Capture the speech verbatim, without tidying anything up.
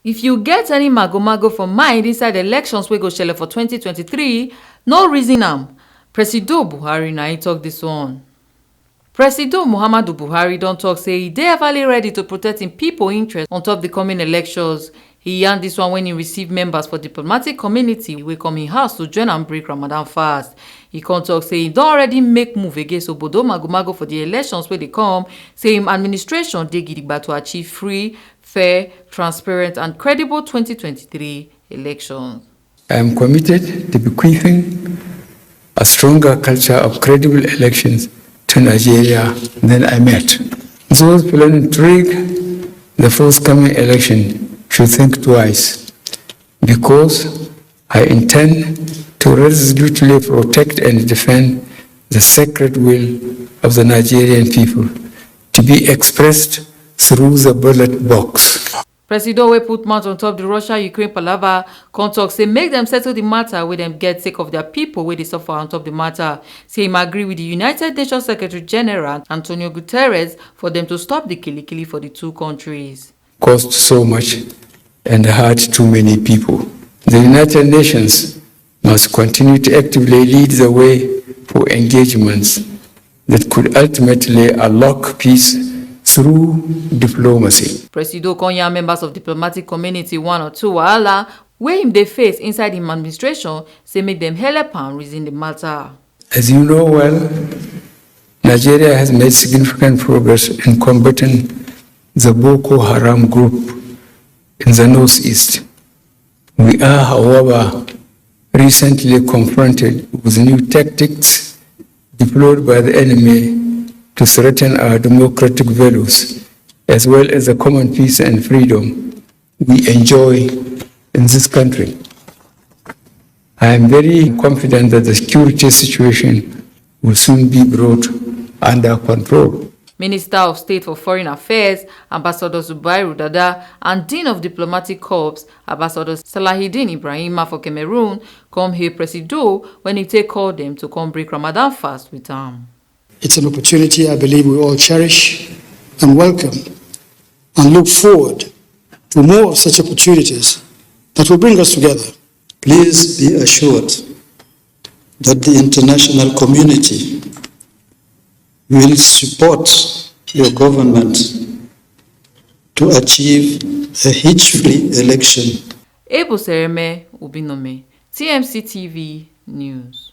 If you get any mago-mago for mind inside elections wey go shele for twenty twenty-three, no reason am. Presido Buhari na him talk this one. Presido Muhammadu Buhari don talk say he dey everly ready to protect im people interest on top the coming elections. He yarn this one when he receive members for diplomatic community wey come im house to join am break Ramadan fast. He come talk say he don already make move against obodo mago-mago for the elections wey dey come, say im administration dey gidigba to achieve free, fair, transparent and credible twenty twenty-three elections. I am committed to bequeathing a stronger culture of credible elections to Nigeria than I met. Those planning to rig the forthcoming election should think twice, because I intend to resolutely protect and defend the sacred will of the Nigerian people to be expressed through the ballot box. Presido wey put mouth on top the Russia-Ukraine palava come talk say make dem settle the matter wey dem get sake of their people wey dey suffer on top the matter. Say him agree with the United Nations Secretary General Antonio Guterres for dem to stop the kilikili for the two countries. Cost so much and hurt too many people. The United Nations must continue to actively lead the way for engagements that could ultimately unlock peace through diplomacy. Presido come yarn members of diplomatic community one or two wahala wey him dey face inside him administration, say make dem help am reason the matter. As you know well, Nigeria has made significant progress in combating the Boko Haram group in the northeast. We are, however, recently confronted with new tactics deployed by the enemy to threaten our democratic values, as well as the common peace and freedom we enjoy in this country. I am very confident that the security situation will soon be brought under control. Minister of State for Foreign Affairs, Ambassador Zubairu Dada, and Dean of Diplomatic Corps, Ambassador Salahidin Ibrahima for Cameroon, come hail Presido when he take call them to come break Ramadan fast with am. It's an opportunity I believe we all cherish and welcome, and look forward to more such opportunities that will bring us together. Please be assured that the international community will support your government to achieve a hitch-free election. Ebo Sereme Ubinome, T M C T V News.